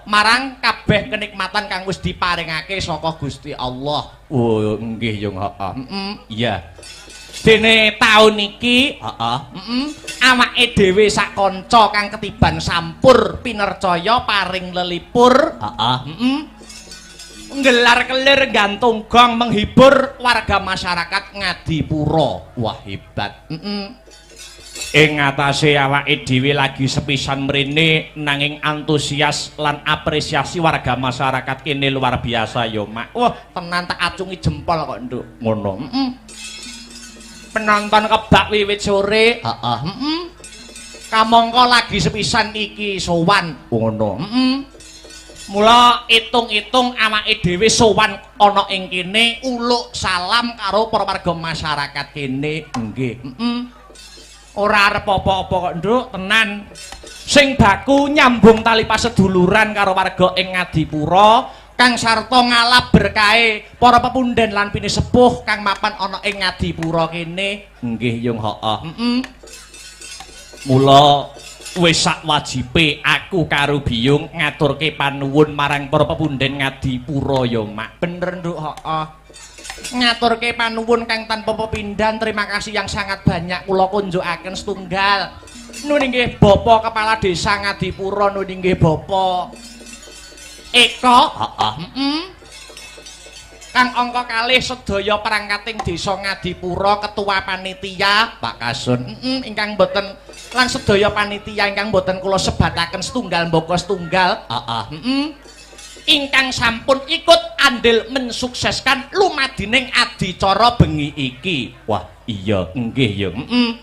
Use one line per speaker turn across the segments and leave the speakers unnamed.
marang kabeh kenikmatan kang wis diparingake saka Gusti Allah. Oh, nggih yo, heeh. Heeh. Iya. Dene taun iki, heeh, heeh, awake dhewe sak kanca kang ketiban sampur pinercaya paring lelipur, heeh, heeh. Nggelar kelir gantung gong menghibur warga masyarakat Ngadipura. Wah, hebat. Heeh. Ing ngatasé awake dhewe lagi sepisan mrene nanging antusias lan apresiasi warga masyarakat kene luar biasa ya, Mak. Wah, tenan tak acungi jempol kok, Nduk. Ngono. Heeh. Penonton kebak wiwit sore. Heeh, heeh. Kamangka lagi sepisan iki sowan. Ngono. Heeh. Mula itung-itung awake dhewe sowan ana ing kene uluk salam karo para warga masyarakat kene. Nggih. Heeh. Ora arep apa-apa kok, Nduk, tenan. Sing baku nyambung tali paseduluran karo warga ing Ngadipura kang sarta ngalap berkahe para pepunden lan pinisepuh kang mapan ana ing Ngadipura kene. Nggih, yung, heeh. Heeh. Mula wis sak wajibe aku karo Biyung ngaturke panuwun marang para pepunden Ngadipura ya, Mak. Bener, Nduk, heeh. Ngaturke panuwun kang tanpa pepindhan, terima kasih yang sangat banyak kula kunjukaken setunggal. Nun inggih Bapak Kepala Desa Ngadipura, nun inggih Bapak Eko, heeh, heeh. Kang angka kalih sedaya perangkating desa Ngadipura, ketua panitia Pak Kasun, heeh, ingkang boten lan sedaya panitia ingkang boten kula sebataken setunggal mbaka setunggal, heeh, heeh. Ingkang sampun ikut andil mensukseskan lumadining adicara bengi iki. Wah, iya, nggih ya. Heeh.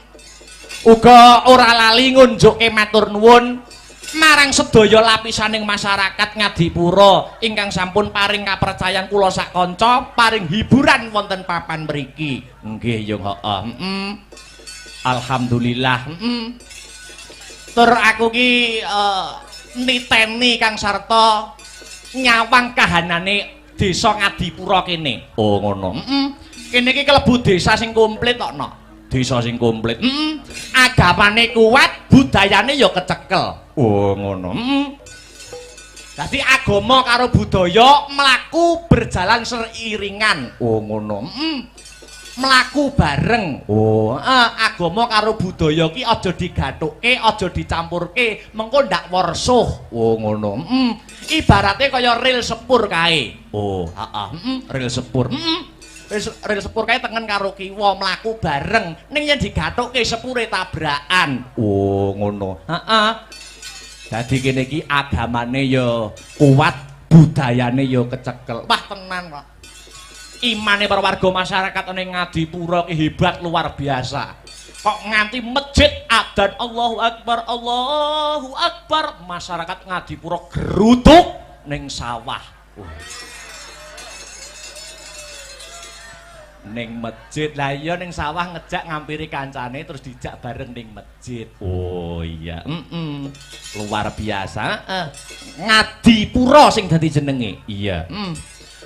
Uga ora lali ngunjukke matur nuwun marang sedaya lapisaning masyarakat Ngadipura ingkang sampun paring kapercayan kula sak kanca paring hiburan wonten papan mriki. Nggih ya, heeh. Heeh. Alhamdulillah. Heeh. Tur aku ki niteni kang sarta nyawang kahanane desa Ngadipura kene. Oh, ngono. Heeh. Kene iki kelebu desa sing komplit kok, no. Desa sing komplit. Heeh. Agamane kuat, budayane ya kecekel. Oh, ngono. Heeh. Dadi agama karo budaya mlaku berjalan seiringan. Oh, ngono. Heeh. Mlaku bareng. Oh, agama karo budaya ki aja digathukke, aja dicampurke, mengko ndak worsuh. Oh, ngono. Heeh. Ibarate kaya ril sepur kae. Oh, heeh, heeh, ril sepur. Heeh. Ril sepur kae tengen karo kiwa mlaku bareng. Ning yen digathukke sepure tabrakan. Oh, ngono. Heeh. Dadi kene iki agamane ya kuat, budayane ya kecekel. Wah, tenan kok. Imane para warga masyarakat ning Ngadipura ki hebat luar biasa. Kok nganti masjid adzan Allahu Akbar, Allahu Akbar, masyarakat Ngadipura gerutuk ning sawah. Ning masjid. Lah iya ning sawah ngejak ngampiri kancane terus dijak bareng ning masjid. Oh iya, heeh. Luar biasa, heeh. Ngadipura sing dadi jenenge. Iya.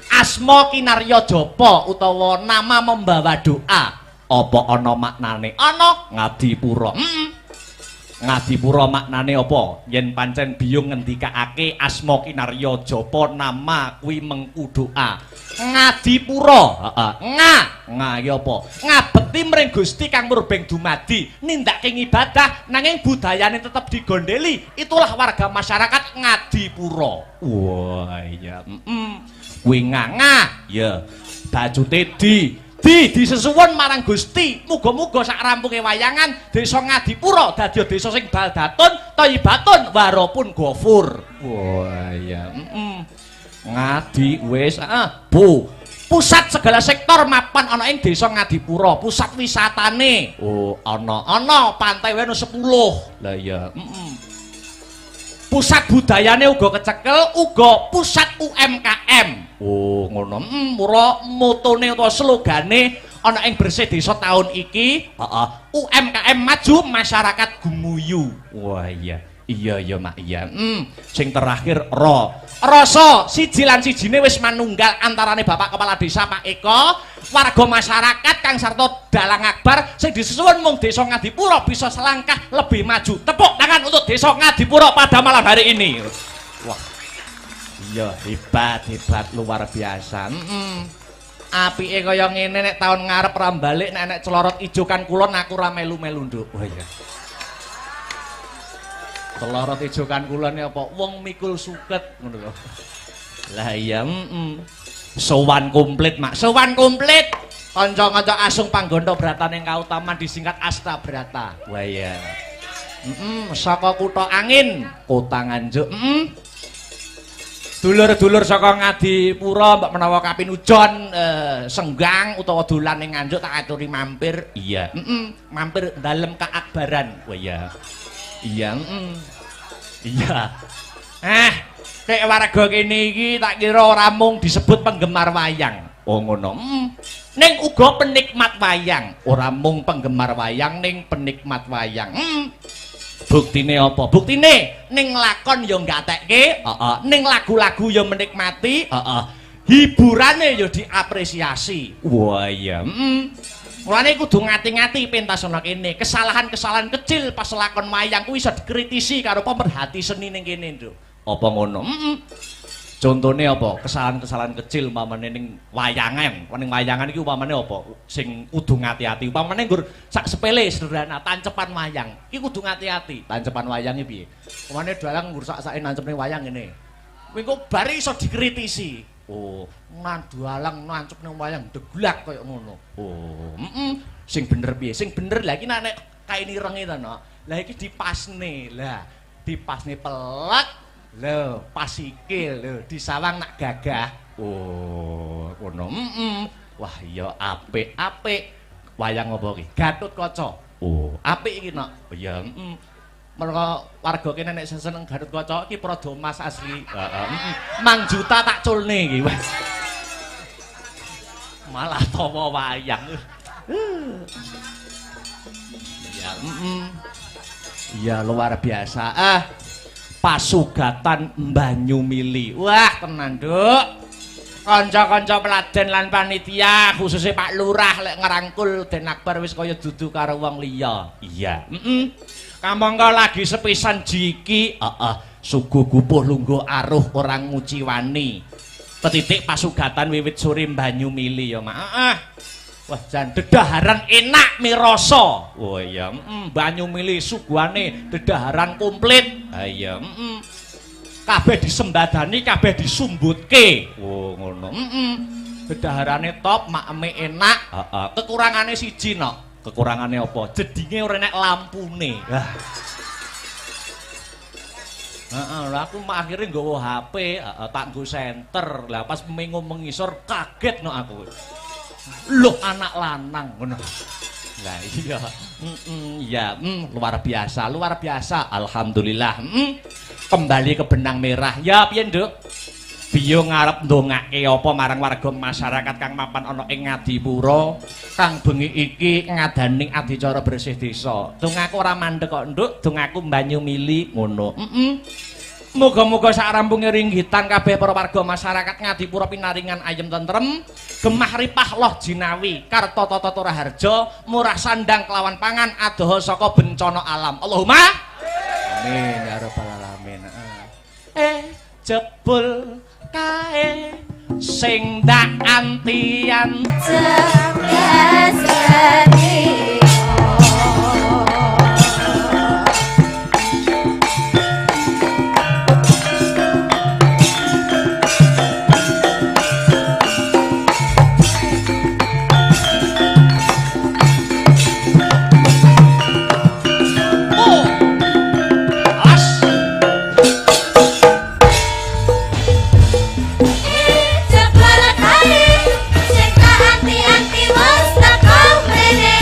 Asma Kinarya Japa utawa nama membawa doa. Apa ana maknane? Ana. Ngadipura. Heeh. Ngadipura maknane apa? Yen pancen Biyung ngendikake asma Kinarya Japa nama kuwi mengku doa. Ngadipura. Heeh. Nga, nga iki apa? Ngabekti mring Gusti kang murbeng dumadi, nindakake ngibadah nanging budayane tetep digondeli. Itulah warga masyarakat Ngadipura. Wah, iya. Heeh. Kuwi nga, nga. Ya. Bacute di di disesuwun marang Gusti. Muga-muga sak rampunge wayangan desa Ngadipura dadi desa sing baldatun, thayyibatun, warapun gofur. Wah, iya. Heeh. Ngadi wis, heeh. Bu. Pusat segala sektor mapan ana ing desa Ngadipura, pusat wisatane. Oh, ana. Ana pantai wae 10. Lah iya, heeh. Pusat budayane uga kecekel, uga pusat UMKM. Oh, ngono. Mula motone utawa slogane ana ing bersih desa tahun iki, heeh, UMKM maju, masyarakat gumuyu. Wah, iya. Iya iya Mak, iya. Sing terakhir ro. Rasa siji lan sijine wis manunggal antarane Bapak Kepala Desa Pak Eko, warga masyarakat kang sarta Dalang Akbar sing disuwun mung Desa Ngadipura bisa selangkah lebih maju. Tepuk tangan untuk Desa Ngadipura pada malam hari ini. Wah. Iya, hebat, hebat luar biasa. Apike kaya ngene nek taun ngarep ra balik nek nek celorot ijo kan kulon aku ra melu-melu, Nduk. Oh iya. Celorot ijo kan kulon apa? Wong mikul suket ngono lho. Lah iya, Sowan komplit, Mak. Sowan komplit. Kanca-kanca asung panggonto bratane kautaman disingkat Asta Brata. Wah iya. Saka kutha angin, kota Nganjuk. Dulur-dulur saka Ngadipura mbok menawa kapinujon senggang utawa dolan ning Nganjuk tak aturi mampir. Iya. Mampir dalem Kaakbaran. Wah iya. Iya, Iya. Nek warga kene iki tak kira ora mung disebut penggemar wayang. Oh ngono. Ning uga penikmat wayang. Ora mung penggemar wayang ning penikmat wayang. Buktine apa? Buktine ning lakon ya nggatekke, heeh. Ning lagu-lagu ya menikmati, heeh. Hiburane ya diapresiasi. Wah iya. Mulane kudu ngati-ngati pentas ana kene. Kesalahan-kesalahan kecil pas lakon wayang kuwi iso dikritisi karo pemerhati seni ning kene, Nduk. Apa ngono? Contone apa? Kesalahan-kesalahan kecil umpamane ning wayangan. Ning wayangan iki umpamane apa? Sing kudu ngati-ati. Umpamane nggur sak sepele sederhana tancepan wayang. Iki kudu ngati-ati. Tancepan wayang iki piye? Umpamane dalang nggur sak-sake nancep ning wayang ngene. Kuwi engko bari iso dikritisi. Oh, nang dalang nancep ning wayang deglak kaya ngono. Oh, Sing bener piye? Sing bener lha iki nek kain irenge to, Nok. Lah iki dipasne. Lah, dipasne pelek. Lho, pas sikil lho, disawang nak gagah. Oh, ngono. Wah, iya apik-apik. Wayang apa iki? Gatut Kaca. Oh, apik iki, Nok. Iya, Mergo warga kene nek seneng Gatut Kaca iki Praja Mas asli. Heeh, Mang juta tak culne iki. Malah tawa wayang. Iya, Iya, luar biasa. Pasugatan Banyumili. Wah, tenan, Nduk. Kanca-kanca peladen lan panitia, khususnya Pak Lurah lek ngerangkul Den Akbar wis kaya dudu karo wong liya. Iya. Kamangka lagi sepisan jiki, heeh, suguh gupuh lungguh aruh orang nguciwani. Petitik pasugatan wiwit sore Banyumili ya, Mak. Heeh. Wah, jan dedaharan enak mirasa. Oh iya, Banyumili suguhane dedaharan komplit. Ha iya, Kabeh disembadani, kabeh disumbutke. Oh ngono. Dedaharane top, makeme enak. Heeh. Kekurangane siji, Nok. Kekurangane apa? Jedinge ora enek lampune. Lah. Heeh, lha aku akhire nggawa HP, heeh, tak nggo senter. Lah pas mengo mengisor kaget nok aku. Loh, anak lanang ngono. Lah iya. Iya, luar biasa, luar biasa. Alhamdulillah. Kembali ke benang merah. Ya piye, Nduk? Biyo ngarep ndongake apa marang warga masyarakat kang mapan ana ing Ngadipura kang bengi iki ngadani adicara bersih desa. Dongaku ora mandek kok, Nduk. Dongaku Banyumili ngono. Muga-muga sak rampunge ringgitan kabeh para warga masyarakat Ngadipura pinaringan ayem tentrem, gemah ripah loh jinawi, karta tata raharja, murah sandang kelawan pangan, adoh saka bencana alam. Allahumma amin ya rabbal alamin. Jebul kae sing dak antian
Jebul kae sing tak anti-anti wis teko mrene.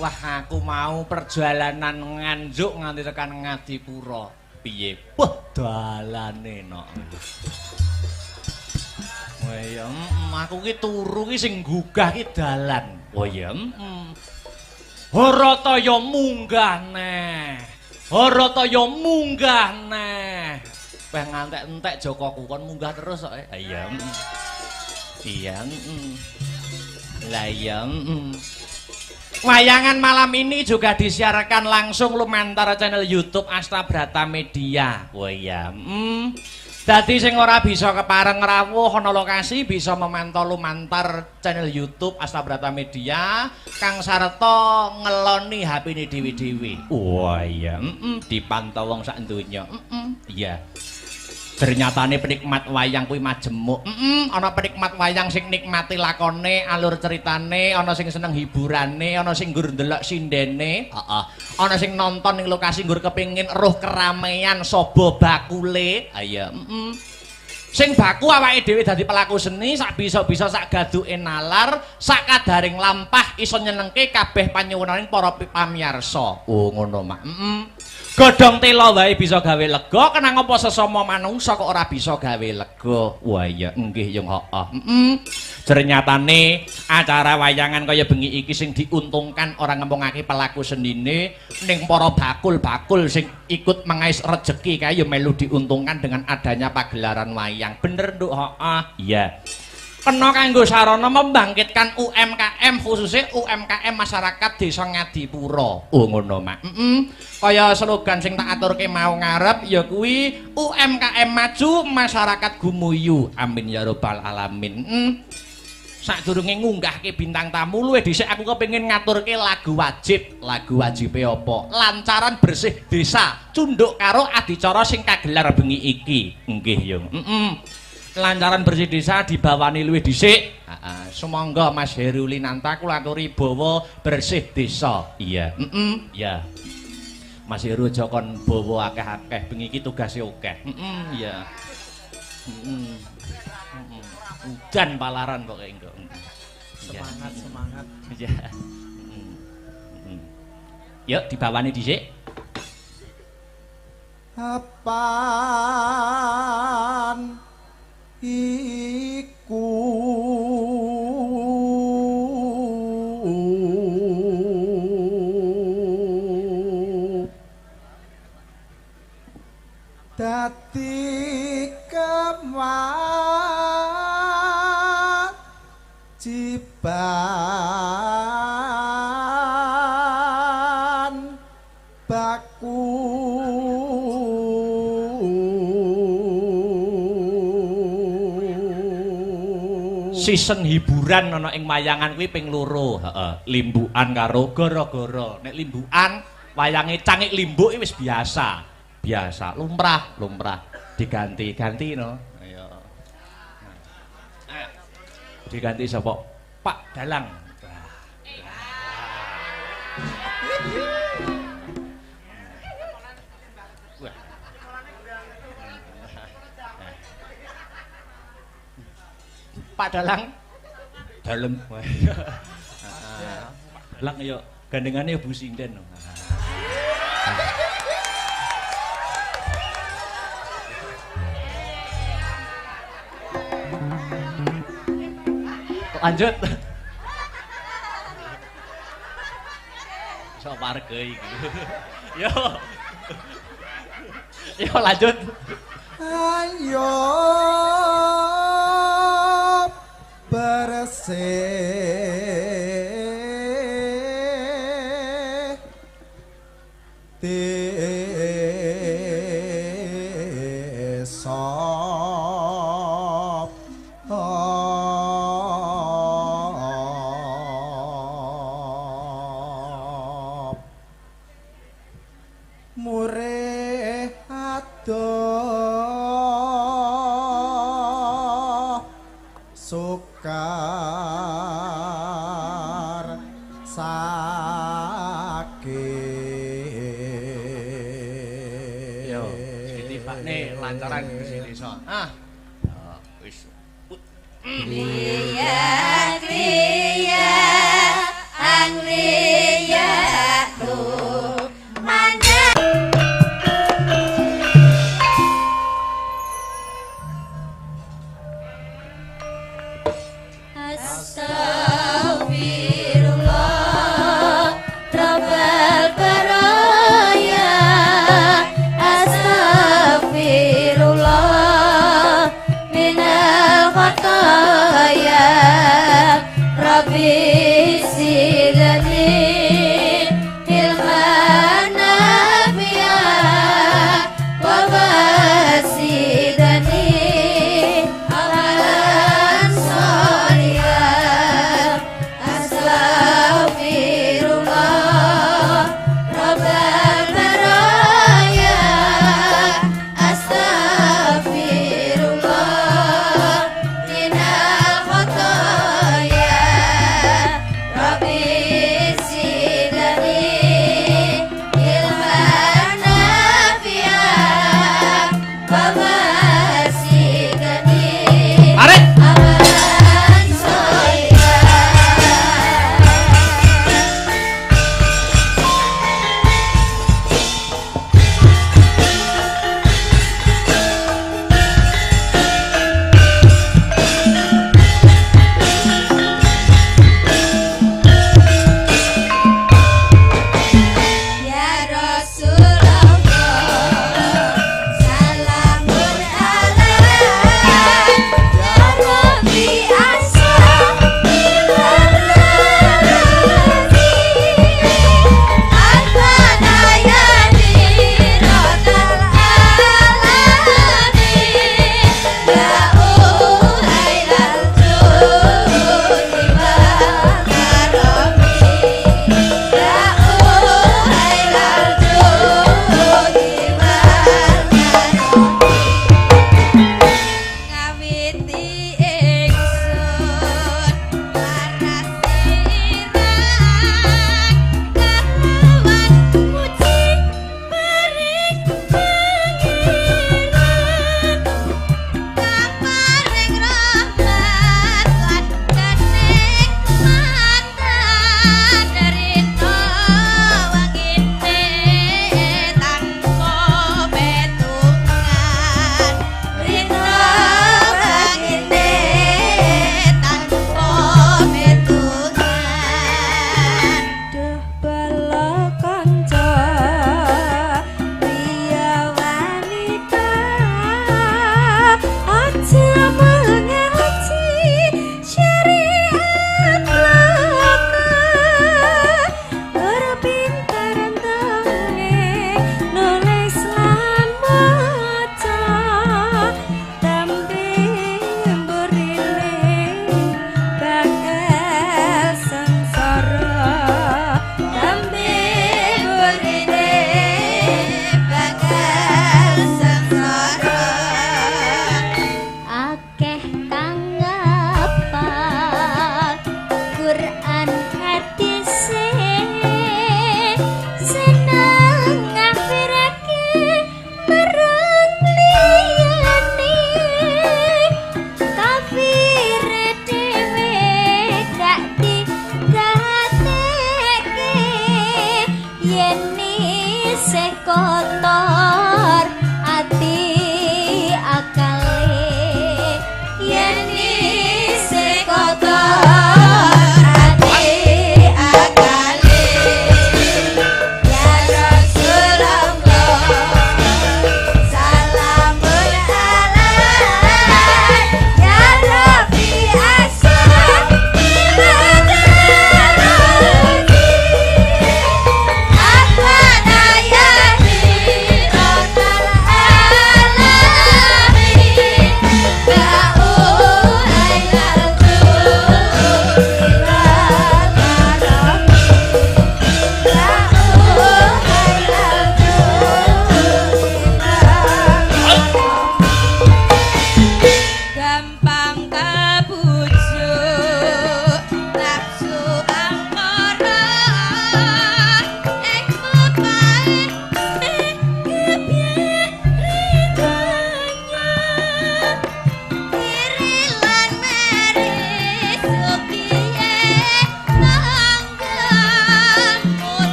Wah, aku mau perjalanan Nganjuk nganti tekan Ngadipura. Piye? Wah, dalane nok. Wah iya, aku ki turu ki sing gugah ki dalan. Oh iya, Harataya munggah neh. Harataya munggah neh. Wah ngantek-entek jokoku kon munggah terus kok. Iya. Iya. Lah iya. Wayangan malam ini juga disiarkan langsung lumantar channel YouTube Astabrata Media. Oh iya. Dadi sing ora bisa kepareng rawuh ana lokasi bisa memantau lumantar channel YouTube Astabrata Media kang sarta ngeloni HP-ne dhewe-dhewe. Wah iya, dipantau wong sak donya. Iya. Ternyatane penikmat wayang kuwi majemuk. Ana penikmat wayang sing nikmati lakone, alur ceritane, ana sing seneng hiburane, ana sing nggur ndelok sindene, heeh. Ana sing nonton ning lokasi nggur kepengin roh keramaian saba bakule. Ha iya, Sing baku awake dhewe dadi pelaku seni sak bisa-bisa sak gaduke nalar, sak kadaring lampah iso nyenengke kabeh panyuwunaning para pamiyarsa. Oh ngono, Mak. Godhong tela wae bisa gawe lega, kenang apa sesama manungsa kok ora bisa gawe lega. Wah iya, nggih yung heeh. Ternyatane acara wayangan kaya bengi iki sing diuntungkan ora ngembungake pelaku senine, ning para bakul-bakul sing ikut mengais rejeki kae ya melu diuntungkan dengan adanya pagelaran wayang. Bener nduk, heeh. Iya. Kena kanggo sarana membangkitkan UMKM khususnya UMKM masyarakat Desa Ngadipura. Oh ngono, Mak. Kaya slogan sing tak aturke mau ngarep ya kuwi UMKM maju, masyarakat gumuyu. Amin ya robbal alamin. Sadurunge ngunggahke bintang tamu luwih dhisik aku kepengin ngaturke lagu wajib. Lagu wajibe apa? Lancaran bersih desa, cunduk karo adicara sing kagelar bengi iki. Nggih, Yung. Lancaran bersih desa dibawani luwih dhisik. Heeh, sumangga Mas Heru Linanta kula aturi bawa bersih desa. Iya. Iya. Mas Heru aja kon bawa akeh-akeh, bengi iki tugase akeh. Iya. Udan palaran pokoke engko.
Semangat, semangat.
Iya. Yuk dibawani dhisik.
Apaan iku dadi kewajiban baku.
Season hiburan ana ing wayangan kuwi ping loro, heeh. Limbukan karo gara-gara. Nek limbukan wayange cangik limbuk wis biasa. Biasa, lumrah, lumrah. Diganti-ganti no. Ayo. Diganti sapa? Pak Dalang. Wah. Pak Dalang dalem. Pak Dalang yo gandengane Bu Sinden. Lanjut. Sok warga iki. Yo. Yo lanjut.
Ayo bersih desa. Murih adoh sukar sakit.
Yo, ditibakne lancaran bersih desa. Ah. Wis.
Kriya kriya angliya Astaghfirullah Rabbal baraya. Astaghfirullah minal khataya. Rabbi zidni ilman nafi'a wa wasidani amalan sholihan.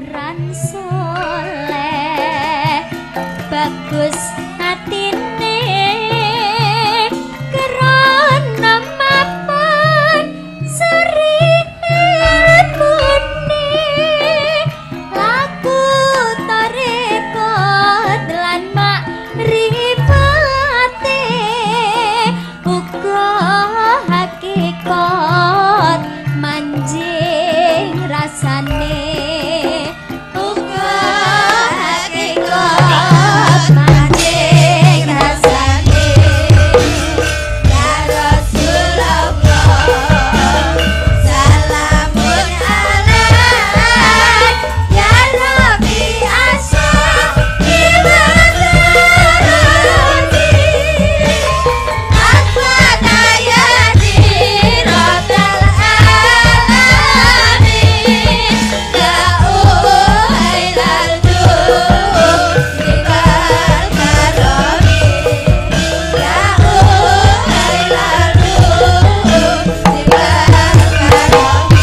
Tuturan soleh bagus atine krana mapan sri ilmune laku tarekat lan makrifate uga hakikat manjing rasane uga hakikat manjing rasane. Ya Rasulullah salamun alaik ya Rabbi asya ibadarati atwanayati rotal alamin da'uhailal judi wal karami da'uhailal judi wal karami.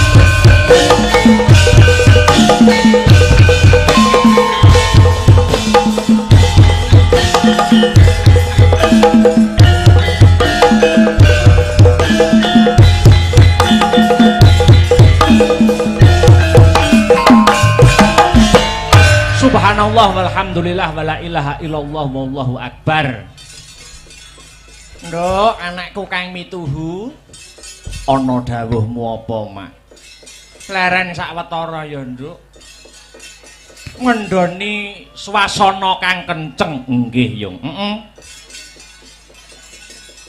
Subhanallah walhamdulillah wala ilaha illallah wallahu akbar. Nduk, anakku kang mituhu, ana dawuhmu apa, Mak? Leren sawetara ya, Nduk. Ngendoni swasana kang kenceng. Nggih, Yung. Heeh.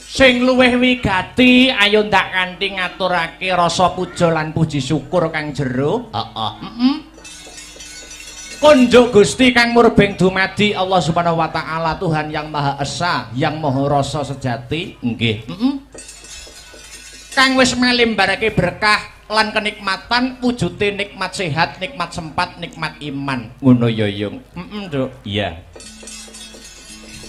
Sing luwih wigati ayo ndak kanthi ngaturake rasa puja lan puji syukur kang jero. Heeh. Heeh. Kunjuk Gusti kang murbeng dumadi Allah Subhanahu wa taala, Tuhan yang Maha Esa, yang Maha Rasa sejati. Nggih. Heeh. Kang wis melimbarake berkah lan kenikmatan wujude nikmat sehat, nikmat sempat, nikmat iman. Ngono ya, Yung. Heeh, Nduk. Iya.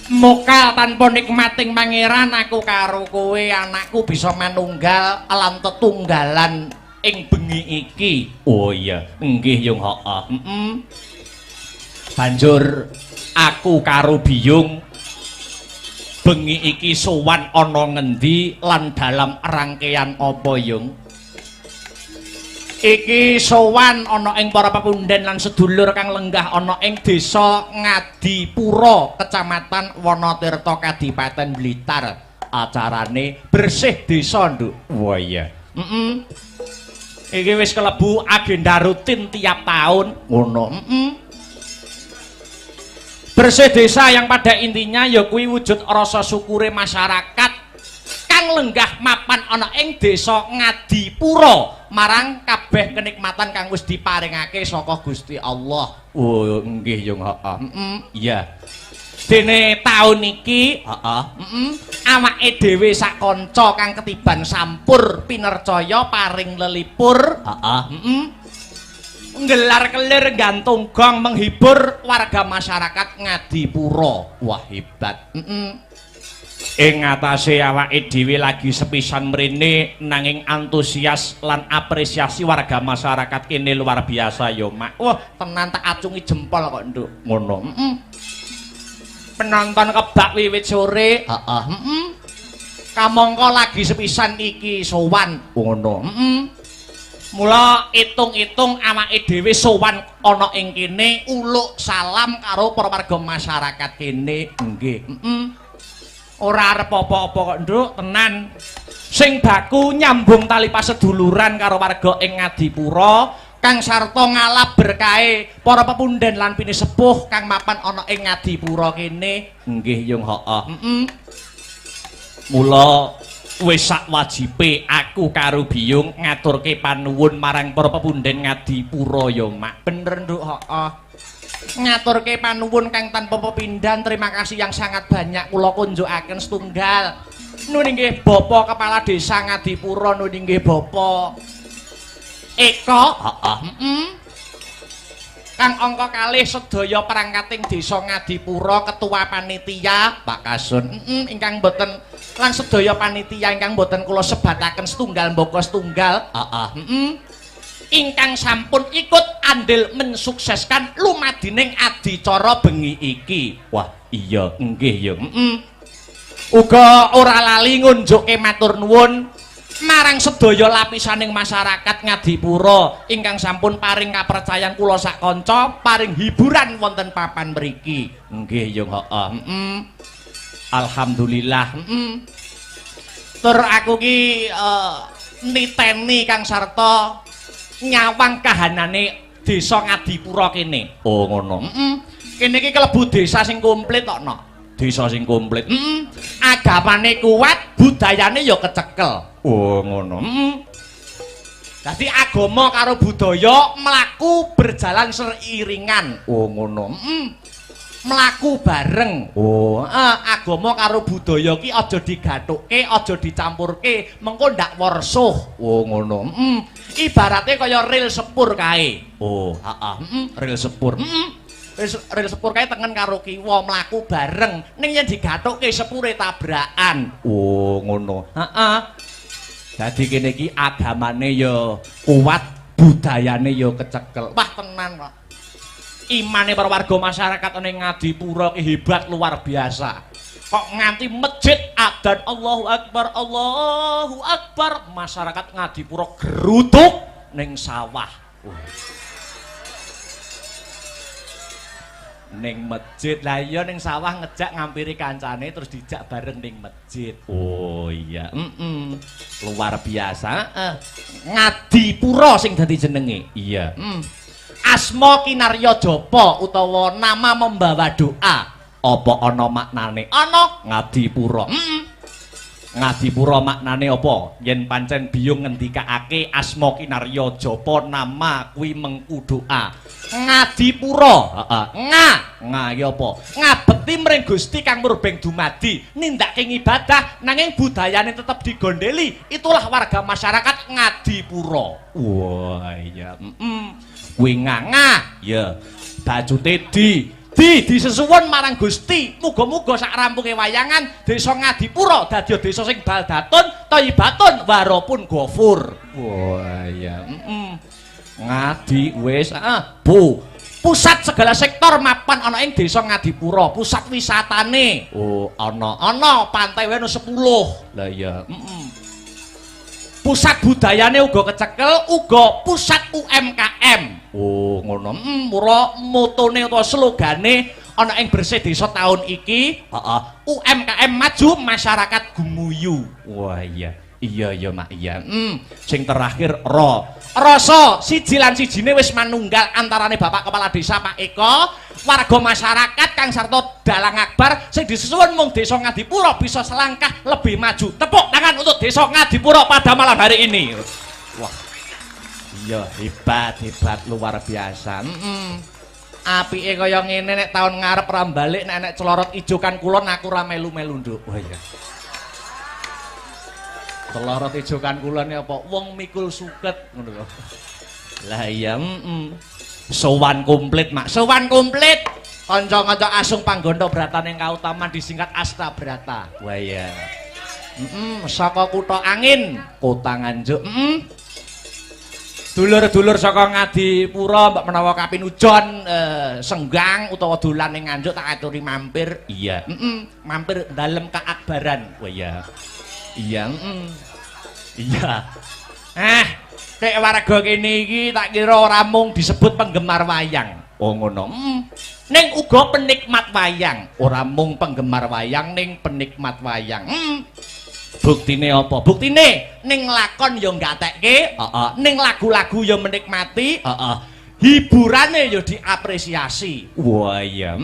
Mokal tanpa nikmating pangeran aku karo kowe anakku bisa manunggal lan tetunggalan ing bengi iki. Oh iya, nggih Yung, heeh. Heeh. Banjur aku karo biyung bengi iki sowan ana ngendi lan dalam rangkaian apa, Yung? Iki sowan ana ing para pepunden lan sedulur kang lenggah ana ing desa Ngadipura, Kecamatan Wanatirta, Kadipaten Blitar. Acarane bersih desa, Nduk. Wah iya. Heeh. Iki wis kelebu agenda rutin tiap tahun. Ngono. Heeh. Bersih desa yang pada intinya ya kuwi wujud rasa syukure masyarakat kang lenggah mapan ana ing desa Ngadipura marang kabeh kenikmatan kang wis diparingake saka Gusti Allah. Oh nggih Yung, heeh. Heeh, iya. Dene taun iki, heeh, heeh, awake dhewe sak kanca kang ketiban sampur pinercaya paring lelipur, heeh, heeh. Nggelar kelir gantung gong menghibur warga masyarakat Ngadipura. Wah hebat. Heeh. Ing ngatasé awake dhewe lagi sepisan mrene nanging antusias lan apresiasi warga masyarakat kene luar biasa ya, Mak. Wah, tenan tak acungi jempol kok, Nduk. Ngono. Heeh. Penonton kebak wiwit sore. Heeh, heeh. Kamangka lagi sepisan iki sowan. Ngono. Heeh. Mula itung-itung awake dhewe sowan ana ing kene uluk salam karo para warga masyarakat kene. Nggih. Heeh. Ora arep apa-apa kok, Nduk, tenan. Sing baku nyambung tali paseduluran karo warga ing Ngadipura kang sarta ngalap berkahe para pepunden lan pinisepuh kang mapan ana ing Ngadipura kene. Nggih, Yung, heeh. Heeh. Mula wis sak wajibe aku karo biyung ngaturke panuwun marang para pepunden Ngadipura ya, Mak. Bener, Nduk, heeh. Ngaturke panuwun kang tanpa pepindhan, terima kasih yang sangat banyak kula kunjukaken setunggal. Nun inggih Bapak Kepala Desa Ngadipura, nun inggih Bapak Eko, heeh, heeh. Kang angka kalih sedaya perangkating desa Ngadipura, ketua panitia Pak Kasun, heeh, ingkang boten lan sedaya panitia ingkang boten kula sebataken setunggal mbaka setunggal, heeh, heeh. Ingkang sampun ikut andil mensukseskan lumadining adicara bengi iki. Wah, iya nggih ya. Uga ora lali ngunjukke matur nuwun marang sedaya lapisaning masyarakat Ngadipura ingkang sampun paring kapercayan kula sak kanca paring hiburan wonten papan mriki. Nggih ya, heeh. Alhamdulillah. Tur aku ki niteni Kang Sarto nyawang kahanane desa Ngadipura kene. Oh ngono. Kene iki kelebu desa sing komplit kok, no. Desa sing komplit. Agamane kuat, budayane ya kecekel. Oh ngono. Dadi agama karo budaya mlaku berjalan seiringan. Oh ngono. Mlaku bareng. Oh, agama karo budaya ki aja digathukke, aja dicampurke, mengko ndak worsuh. Oh ngono. Ibarate kaya rel sepur kae. Oh, heeh. Rel sepur. Rel sepur kae tengen karo kiwa mlaku bareng. Ning yen digathukke sepure tabrakan. Oh, ngono. Heeh. Dadi kene iki agamane ya kuat, budayane ya kecekel. Wah, tenan kok. Imane para warga masyarakat ning Ngadipura ki hebat luar biasa. Kok nganti masjid adzan Allahu Akbar, Allahu Akbar, masyarakat Ngadipura gerutuk ning sawah. Ning masjid. Lah iya ning sawah ngejak ngampiri kancane terus dijak bareng ning masjid. Oh iya, luar biasa. Ngadipura sing dadi jenenge. Iya. Asma Kinarya Japa utawa nama membawa doa. Apa ana maknane? Ana Ngadipura. Ngadipura maknane apa? Yen pancen biyung ngendikake asma Kinarya Japa nama kuwi mengku doa. Ngadipura, heeh. Nga, nga iki apa? Ngabekti mring Gusti kang murbeng dumadi, nindakake ngibadah nanging budayane tetep digondeli. Itulah warga masyarakat Ngadipura. Wah, iya. Kuwi nganga, ya. Bajute di disesuwun marang Gusti. Muga-muga sak rampunge wayangan desa Ngadipura dadi desa sing baldatun, thayyibatun, warapun gofur. Wah, iya. Ngadi wis, heeh. Bu. Pusat segala sektor mapan ana ing desa Ngadipura, pusat wisatane. Oh, ana. Ana pantai wae 10. Lah iya, Pusat budayane uga kecekel, uga pusat UMKM. Oh, ngono. Mula motone utawa slogane ana ing bersih desa tahun iki, heeh, UMKM maju, masyarakat gumuyu. Wah, iya. Iya ya, Mak, iya. Sing terakhir ro. Rasa siji lan sijine wis manunggal antarane Bapak Kepala Desa Pak Eko, warga masyarakat Kang Sarto Dalang Akbar sing disesuwun mung desa Ngadipura bisa selangkah lebih maju. Tepuk tangan untuk desa Ngadipura pada malam hari ini. Wah. Iya, hebat, hebat luar biasa. Apike kaya ngene nek taun ngarep ra balik nek nek celorot ijo kan kulon aku ra melu-melu, Nduk. Wah iya. Celorot ijo kan kulon apa? Wong mikul suket ngono lho. Lah iya, Sowan komplit, Mak. Sowan komplit. Kanca-kanca asung panggondo bratane kautaman disingkat Asta Brata. Wah iya. Saka kutha angin, kota Nganjuk. Dulur-dulur saka Ngadipura mbok menawa kapinujon senggang utawa dolan ning Nganjuk tak aturi mampir. Iya, mampir dalem keakbaran. Wah iya. Iya, Iya. Nek warga kene iki tak kira ora mung disebut penggemar wayang. Oh ngono. Ning uga penikmat wayang. Ora mung penggemar wayang ning penikmat wayang. Buktine apa? Buktine ning lakon ya nggatekke, heeh. Ning lagu-lagu ya menikmati, heeh. Hiburane ya diapresiasi. Wah iya.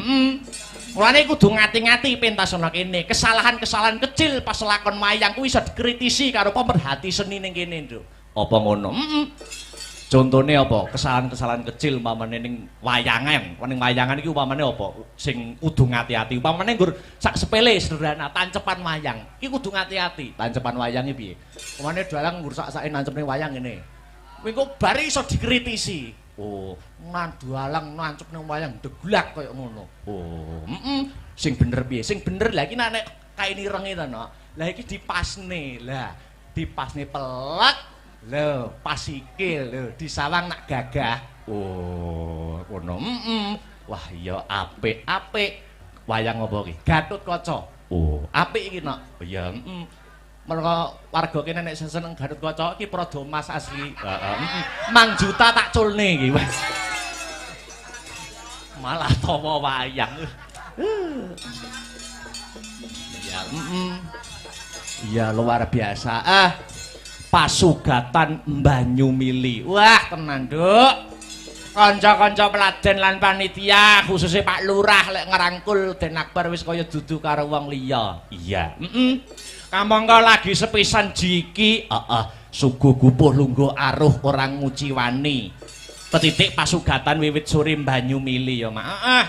Mulane kudu ngati-ngati pentas ana kene. Kesalahan-kesalahan kecil pas lakon wayang kuwi iso dikritisi karo pemerhati seni ning kene, Nduk. Apa ngono? Contone apa? Kesalahan-kesalahan kecil umpamane ning wayangan. Ning wayangan iki umpamane apa? Sing kudu ngati-ati. Umpamane nggur sak sepele sederhana tancepan wayang. Iki kudu ngati-ati. Tancepan wayang iki piye? Umpamane dalang nggur sak-sake nancepne wayang ngene. Kuwi engko bari iso dikritisi. Oh, dalang nancepne wayang deglak kaya ngono. Oh, Sing bener piye? Sing bener lha iki nek kain irenge to, Nok. Lah iki dipasne. Lah, dipasne pelek. Lho, pas sikil lho, disawang nak gagah. Oh, ngono. Heeh. Wah, iya apik-apik. Wayang apa iki? Gatotkaca. Oh, apik iki, Nok. Iya, heeh. Mergo warga kene nek seneng Gatotkaca iki Praja Mas asli. Heeh, heeh. Mang juta tak culne iki. Malah tawa wayang. Iya, heeh. Iya, luar biasa. Ah, pasugatan Banyumili. Wah, tenan, Nduk. Kanca-kanca peladen lan panitia, khususnya Pak Lurah lek ngerangkul Den Akbar wis kaya dudu karo wong liya. Iya, heeh. Kamangka lagi sepisan jiki, heeh, suguh gupuh lungguh aruh ora nguciwani. Tetitik pasugatan wiwit sore Banyumili ya, Mak. Heeh.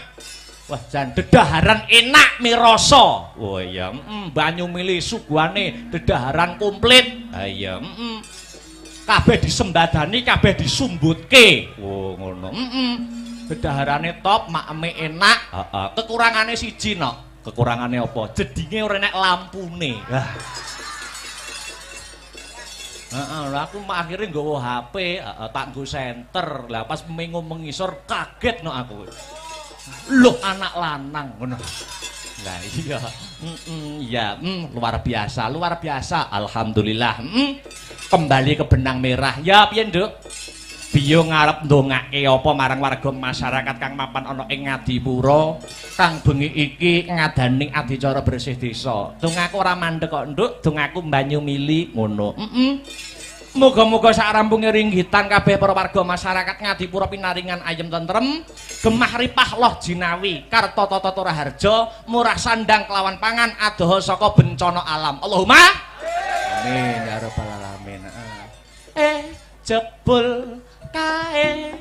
Wah, jan dedaharan enak mirasa. Oh iya, heeh, Banyumili suguhane dedaharan komplit. Ha iya, heeh. Kabeh disembadani, kabeh disumbutke. Oh, ngono. Heeh. Dedaharane top, makeme enak. Heeh. Kekurangane siji, Nok. Kekurangane apa? Jedinge ora enek lampune. Wah. Heeh, lha aku akhire nggawa HP, heeh, tak nggo senter. Lah pas mengo mengisor kaget nok aku. Loh, anak lanang ngono. Lah iya, heeh, iya, luar biasa, luar biasa. Alhamdulillah. Kembali ke benang merah. Ya piye, Nduk? Biyo ngarep ndongake apa marang warga masyarakat kang mapan ana ing Ngadipura kang bengi iki ngadani adicara bersih desa. Dongaku ora mandek kok, Nduk, dongaku Banyumili ngono. Heeh. Muga-muga sak rampunge ringgitan kabeh para warga masyarakat Ngadipura pinaringan ayem tentrem, gemah ripah loh jinawi, karta tata raharja, murah sandang kelawan pangan, adoh saka bencana alam. Allahumma amin ya rabbal alamin. Jebul kae